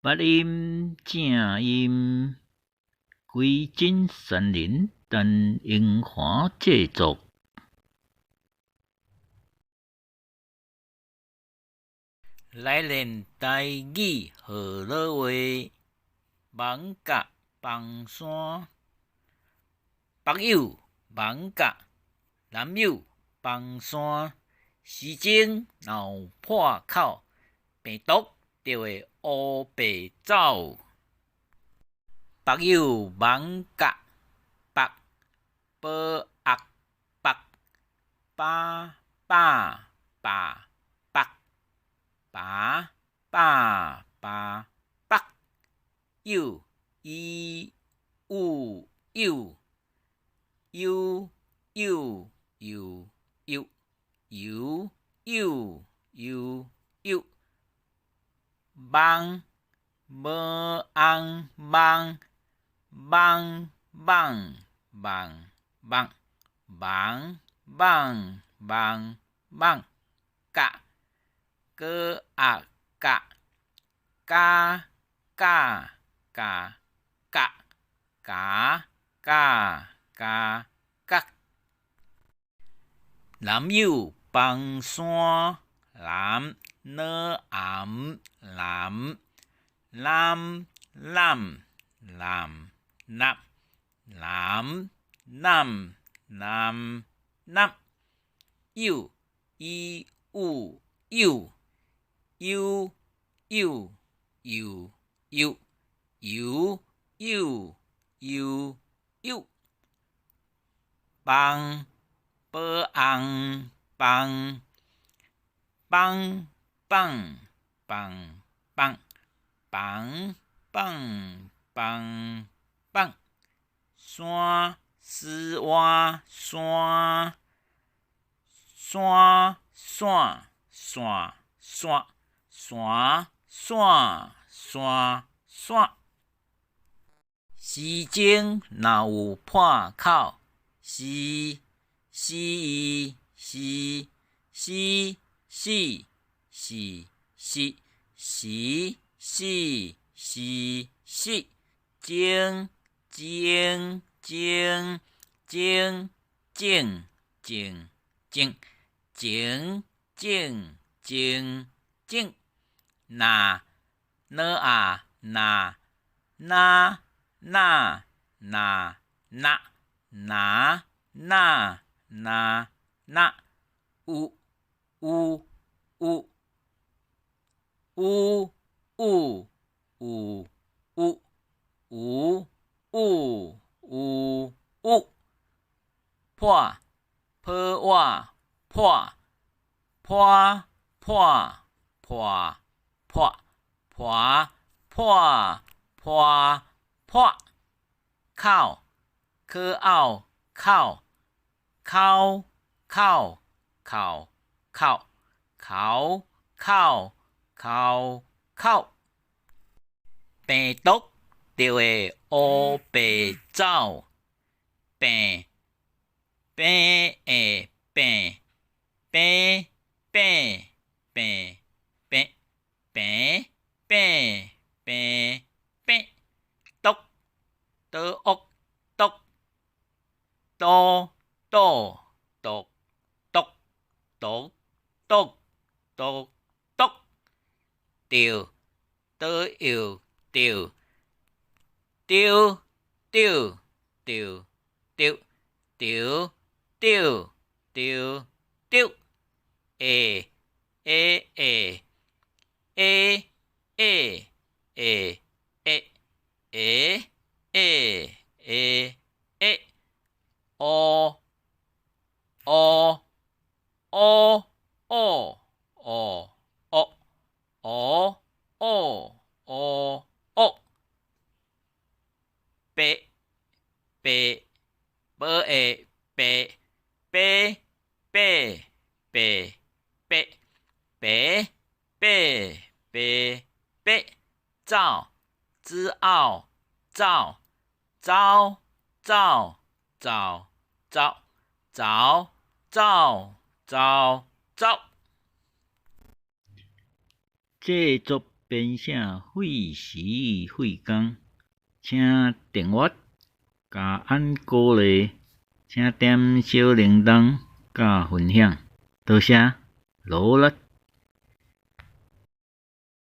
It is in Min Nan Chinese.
捌音正音，归真山人陳英華製作。來練台語河洛話，艋舺枋山，北有艋舺，南有枋山。時鐘若有破口，病毒就會烏白走。北有艋舺，北，寶鴨北，巴飽罷北，拔飽罷北，有伊有有，悠有又又，游有又又，網無紅網，網網網網，網網網網，甲高壓甲，加加加甲，加加加甲。南有枋山，南哪暗南，南南南南，南南南南，有伊有有，悠有又又，游有又又，枋寶紅枋，枋枋枋枋，枋枋枋枋，山絲襪山，山線線線，山線線線。時鐘若有破口，時時伊時時時時時時時時時，鐘鐘鐘鐘鐘鐘鐘鐘鐘鐘鐘，若哪啊若哪哪哪哪哪哪哪哪，有有有有有有有有有有有，破破瓦破破破破破破破破破，口可拗口口口口口口口口口，病毒就會烏白走，病病會病病病病病病病病病，毒倒惡毒多多毒毒毒毒毒毒，著倒藥著著著著著著著著著，會會會會會會會會會會，烏烏烏烏烏烏烏烏烏烏，白白無會白白白白白白白白白，走子拗走走走走走走走走走。製作。編寫費時費工，請訂閱，共按鼓勵，請點小鈴鐺佮分享，多謝，努力。